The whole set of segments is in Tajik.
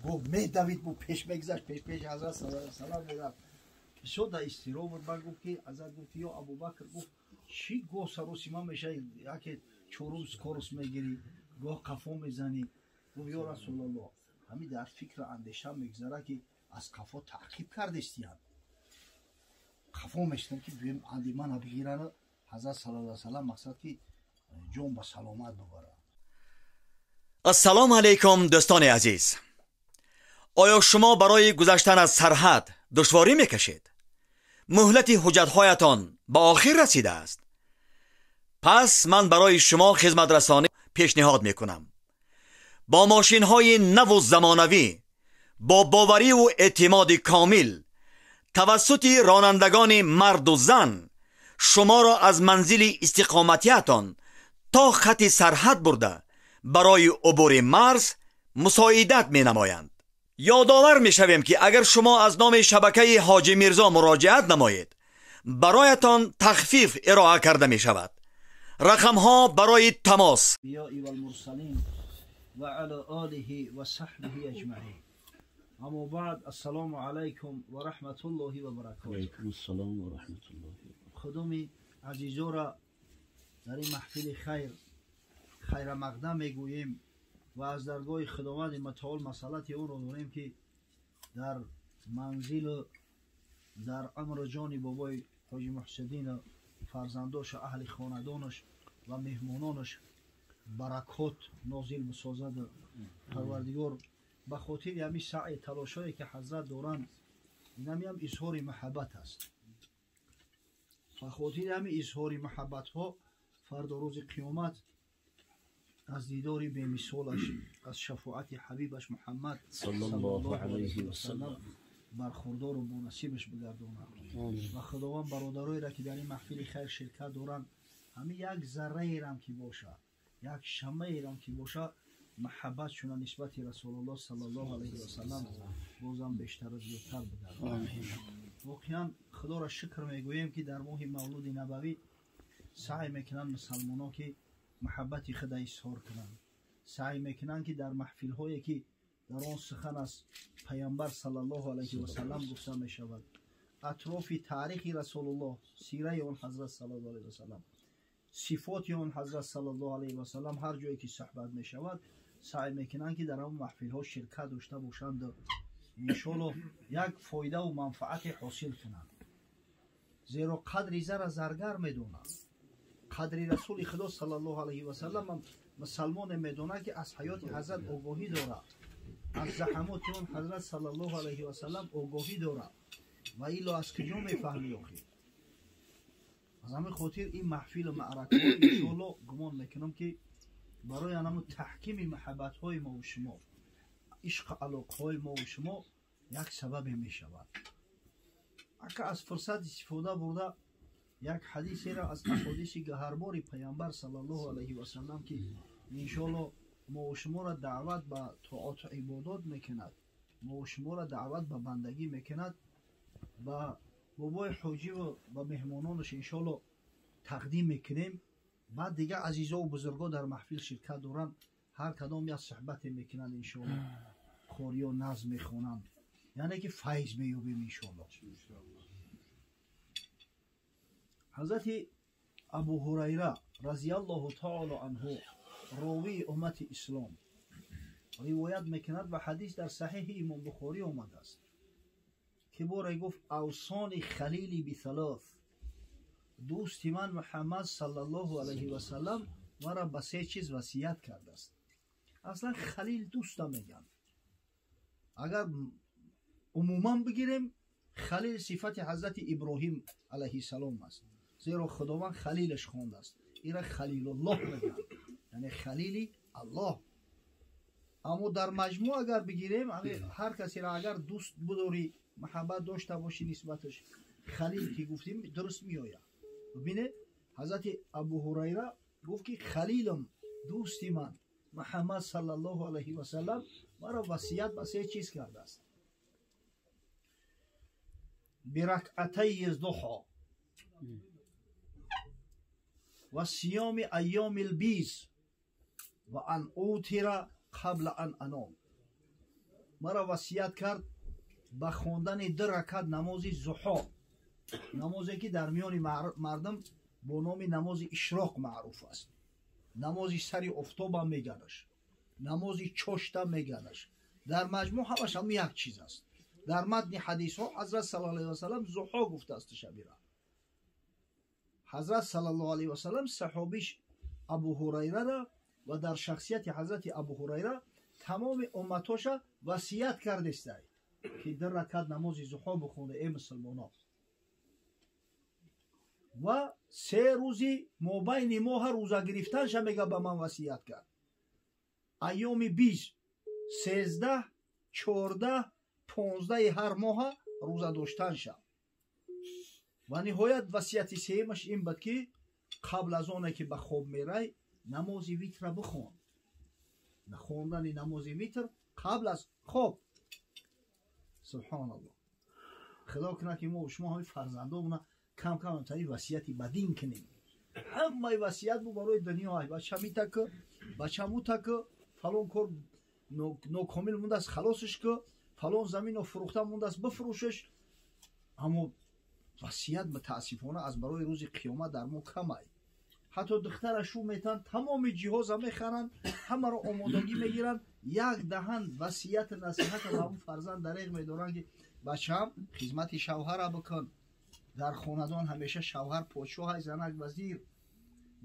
Гоҳ медавид, бу пеш мегузашт, пеш пеш ҳазрат саллаллоҳу алайҳи васаллам мерафт. Бисёр дар изтироб буд. Баъд гуфт ки ҳазрат гуфт ки ё Абубакр, гуфт чӣ гоҳ саросима мешавӣ, яке чорум скорость мегирӣ, гоҳ қафо мезанӣ. Гуфт ё Расулаллоҳ, ҳамин дар фикру андеша мегузарад ки аз қафо таъқиб кардестиянд, қафо мешудам ки биём анди мана бигиранд. Ҳазрат саллаллоҳу алайҳи васаллам мақсад ки ҷон ба саломат бибарад. Ассалому алайкум дӯстони азиз. Оё шумо барои гузаштан аз сарҳад душворӣ мекашед? Муҳлати ҳуҷҷатҳоятон ба охир расидааст? Пас ман барои шумо хизматрасонӣ пешниҳод мекунам. Бо мошинҳои наву замонавӣ, бо бовариву эътимоди комил, тавассути ронандагони марду зан шуморо аз манзили истиқоматиятон то хати сарҳад бурда барои убури марз мусоидат менамоянд. Ёдовар мешавем ки агар шумо аз номи шабакаи Ҳоҷи Мирзо муроҷиат намоед, бароятон тахфиф ироа карда мешавад. Рақамҳо барои тамос والمرسلين وعلى آله وصحبه أجمعين. أما بعد، السلام عليكم ورحمة الله وبركاته. علیکم السلام و رحمت الله. خدومی عزیزورا در این محفل خیر خیر مقدم میگوییم و از درگاه خداوند متعال مسئلت او را داریم که در منزل در عمر جان بابای حاجی محسدین، فرزنداش، اهل خاندانش و مهمانانش برکات نازل بسازد. پروردگار به خاطر همی سعی تلاشایی که حضرت دارند، این همی هم اظهار محبت است. به خاطر همی اظهار محبت ها فردا روز قیامت از دیدار بی‌مثالش، از شفاعت حبیبش محمد صلی الله علیه و سلم برخوردار و بونصیبش بگرداند. و خداوند برادرایی را که در این محفل خیر شرکت دارند، همین یک ذره را هم که باشه، یک شمعی را هم که باشه، محبت شون نسبت رسول الله صلی الله علیه و سلم بازم بیشتر و زیادتر بگرداند. واقعا خدا را شکر میگوییم که در ماه مولود نبوی سعی میکنند مسلمانان که محبت خود اظهار کنند، سعی میکنند که در محفل هایی که در آن سخن از پیامبر صلی الله علیه و سلم گفته میشود، اطراف تاریخ رسول الله، سیره آن حضرت صلی الله علیه و سلم، صفات آن حضرت صلی الله علیه و سلم، هر جایی که صحبت میشود سعی میکنند که در آن محفل ها شرکت داشته باشند، انشالله یک فایده و منفعت حاصل کنند. زیرا قدر زر زرگر میدونند، قدر رسول خدا صلی الله علیه و سلم مسلمان میداند که از حیات حضرت آگاهی دارد، از زحمات آن حضرت صلی الله علیه و سلم آگاهی دارد و ایلا از کجا میفهمی آخر؟ از همین خاطر این محفل و معرکه ها انشالله گمان میکنم که برای همون تحکیم محبت های ما و شما، عشق علاقه های ما و شما یک سبب میشود. اگر از فرصت استفاده برده یک حدیثی را از احادیث گهربار پیامبر صلی الله علیه و سلم که انشالله ما و شما را دعوت به طاعت و عبادات میکند، ما و شما را دعوت به بندگی میکند، به بابای حاجی و به مهمانانش انشالله تقدیم میکنیم. بعد دیگه عزیزا و بزرگا در محفل شرکت دارن، هر کدام یک صحبت میکنند انشالله، خوری و نظم میخونند، یعنی که فیض مییابیم انشالله. حضرت ابو هریره رضی الله تعالی عنه راوی امت اسلام روایت میکند و حدیث در صحیح امام بخاری آمده است که باره گفت اوصانی خلیلی بثلاث، دوستی من محمد صلی الله علیه و سلم مرا به سه چیز وصیت کرده است. اصلا خلیل دوست میگن، اگر عموما بگیریم خلیل صفت حضرت ابراهیم علیه السلام است، زیرا خداوند خلیلش خوانده است، ایرا خلیل الله میگن، یعنی خلیلی الله. اما در مجموع اگر بگیریم، هر کسی را اگر دوست بداری، محبت داشته باشی نسبتش، خلیل که گفتیم درست میآید. ببینه حضرت ابو هریره گفت که خلیلم، دوستی من محمد صلی الله علیه و سلم مرا وصیت به سه چیز کرده است: برکعتی الضحی و صیام ایام البیض و ان اوتر قبل ان انام. Мара васият кард ба хондани 2 ракат намози зуҳо, намозе ки дар миёни мардум бо номи намози ишроқ маъруф аст. Намози сари офтоба меганаш, намози чошта меганаш. Дар маҷмӯъ ҳамаш ҳам як чиз аст. Дар матни ҳадисҳо ҳазрат саллаллоҳу алайҳи васаллам зуҳо гуфтааст шабира. Ҳазрат саллаллоҳу алайҳи васаллам саҳобиш Абу Ҳурайрара ва дар шахсияти ҳазрати Абу Ҳурайра тамоми умматоша васият кардестай ки 2 ракат намози зуҳо бихонда, эй мусулмонон. Ва 3 рӯзи мобайни моҳа рӯза гирифтанша мега ба ман васият кард. Айёми 20, 13, 14, 15 ҳар моҳа рӯза доштанша. Ва ниҳоят васияти сеюмаш ин буд ки қабл аз оне ки ба хоб мерай намози витра бихон. Хондани намози витр қабл аз хоб. Субҳоналлоҳ. Худо кунад ки мо шумо ҳамин фарзандомона кам кам тари васияти бадин кунем. Ҳамаи васият бу барои дунё. Бача митаку, бача мутаку, фалон кор нокомил мондааст, халосш ку, фалон заминро фурӯхта мондааст, бифурӯшаш. Аммо васият мутаассифона аз барои рӯзи қиёмат дар мо камай. Ҳатто духтара шу метан, тамоми ҷиҳоза мехаранд, ҳамаро омодагӣ мегиранд, як даҳан васияту насиҳата ба ҳамун фарзанд дареғ медоранд ки бачаам хизмати шавҳара бикун. Дар хонадон ҳамеша шавҳар подшоҳ, занак вазир.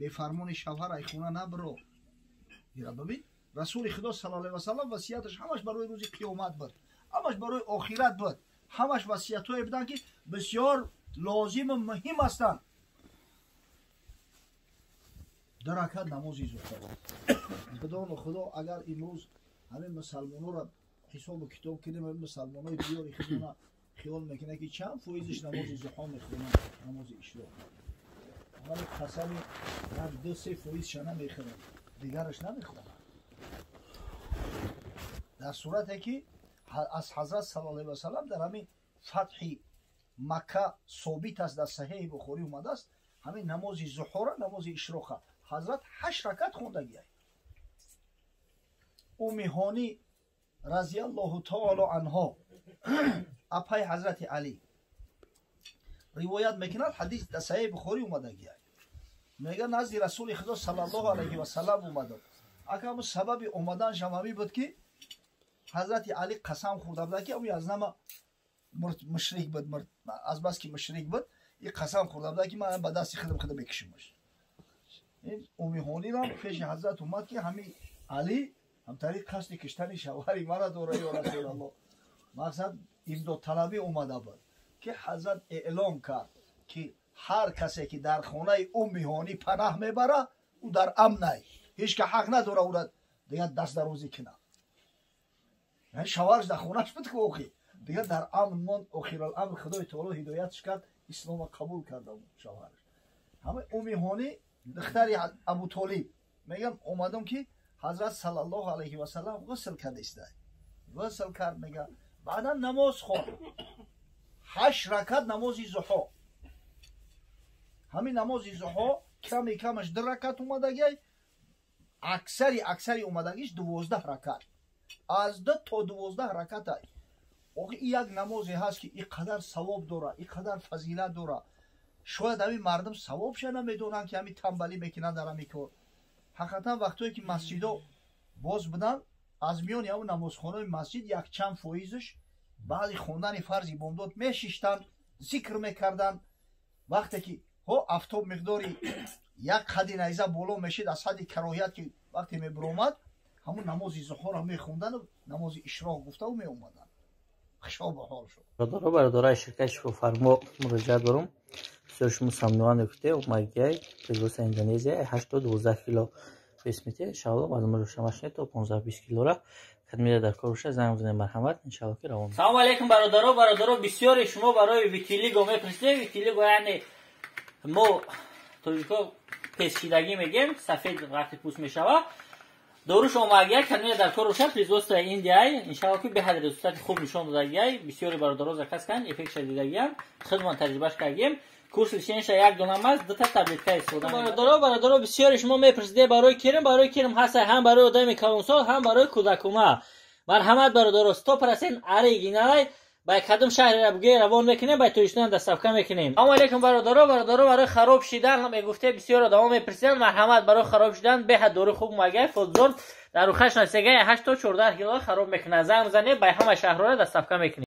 Бефармони шавҳар ай хона набро. Ира бибин, Расули Худо саллаллоҳу алайҳи васаллам васияташ ҳамаш барои рӯзи қиёмат буд, ҳамаш барои охират буд, ҳамаш васиятҳое буданд ки бисёр лозиму муҳим ҳастанд. 2 ракат намози зуҳр. Худону Худо агар имрӯз ҳамин мусалмонҳоро ҳисобу китоб кунем, ҳамин мусалмонҳои диёри худона хиёл мекунад ки чанд фоизиш намози зуҳо мехонанд, намози ишроқ. Вале қасами 1-2-3 фоизша намехонанд, дигараш намехонанд. Дар сурате ки аз ҳазрат саллаллоҳу алайҳи васаллам дар ҳамин фатҳи Макка собит аст, дар саҳеҳи Бухорӣ омадааст, ҳамин намози зуҳора, намози ишроқа ҳазрат 8 ракат хондагиай. Умми Ҳонӣ разияллоҳу таоло анҳо, апай ҳазрати Алӣ, ривоят мекунад, ҳадис дар саҳеҳи Бухорӣ омадагиай. Мега назди Расули Худо саллаллоҳу алайҳи васаллам омадам. Акаму сабаби омаданшам ҳамин буд ки ҳазрати Алӣ қасам хӯрда буда ки аз нама мушрик буд, азбаски мушрик буд, и қасам хӯрда буда ки ман ба дасти худам худам мекушимаш. Умми Ҳонирам пеши ҳазрат омад ки ҳамин Алӣ ҳамтари қасди киштани шавҳари мара дора, ё Расулаллоҳ. Мақсад имдодталабӣ омада буд ки ҳазрат эълон кард ки ҳар касе ки дар хонаи Умми Ҳонӣ панаҳ мебара, ӯ дар амнай, ҳеҷ ка ҳақ надора ӯра дигар дастдарозӣ кунад. Шавҳараш дар хонааш буд ки охи дигар дар амн монд. Охираламр Худои таоло ҳидоятш кард, ислома қабул карда шавҳараш. Ҳама Умми Ҳонӣ духтари Абутолиб мегам омадам ки ҳазрат саллаллоҳу алайҳи васаллам ғусл кардистай. Ғусл кард, мега баъдан намоз хонд, 8 ракат намози зуҳо. Ҳамин намози зуҳо ками камаш 2 ракат омадагиай, аксари омадагиш 12 ракат, аз 2 то 12 ракатай. Охи як намозе ҳаст ки ин қадар савоб дора, ин қадар фазилат дора. Шояд ҳамин мардум савобша намедонанд ки ҳамин тамбалӣ мекунанд дар ҳамин кор. Ҳақиқатан вақтое ки масҷидо боз буданд, аз миёни ҳамун намозхонаи масҷид якчанд фоизш баъди хондани фарзи бомдод мешиштанд, зикр мекарданд. Вақте ки афтоб миқдори як қади найза боло мешид, аз ҳадди кароҳият ки вақте мебиромад, ҳамун намози зуҳорро мехондану намози ишроқ гуфтаву меомаданд. Хушо ба ҳол шуд. Бародаро, бародарои ширкати Шифофармо муроҷиат дорум. Бисёр шумо самнуан гуфте, омагиай производство Индонезия 8 то 12 кило вес мете. Иншаалло возможно шамашне то 15-20 килора. Кадмида дар кор боша, занг бизанед, марҳамат, иншаалло ки равон. Салом алейкум бародаро, бародаро, бисёре шумо барои витилиго мепурсед. Витилиго яъне мо тоҷико песшидагӣ мегем, сафед вақти пӯст мешава. Доруш омагия кадмида дар кор боша, производство Индияй, иншаалло ки беҳад результати хуб нишон додагиай. Бисёре бародаро заказ карданд, эффектша дидагиам, худмон таҷрибаш кардем. Курс леченияша як донам аст, 2 таблетка истифода мебарам. Бародаро, бародаро, бисёре шумо мепурсиде барои керм, барои керм ҳаст ҳам барои одами калонсол, ҳам барои кӯдакума. Марҳамат, бародаро, 100% оригиналай. Ба кадом шаҳреро бугӯе, равон мекунем, ба Тоҷикистон доставка мекунем. Салому алейкум, бародаро. Бародаро, барои хароб шидан мегуфте, бисёр одамо мепурсиданд. Марҳамат, барои хароб шидан беҳад дору хуб магай, Фолзор. Дар рухаш насегай, 8 то 14 кило хароб мекунад. Занг занед, ба ҳама шаҳрҳоро доставка мекунем.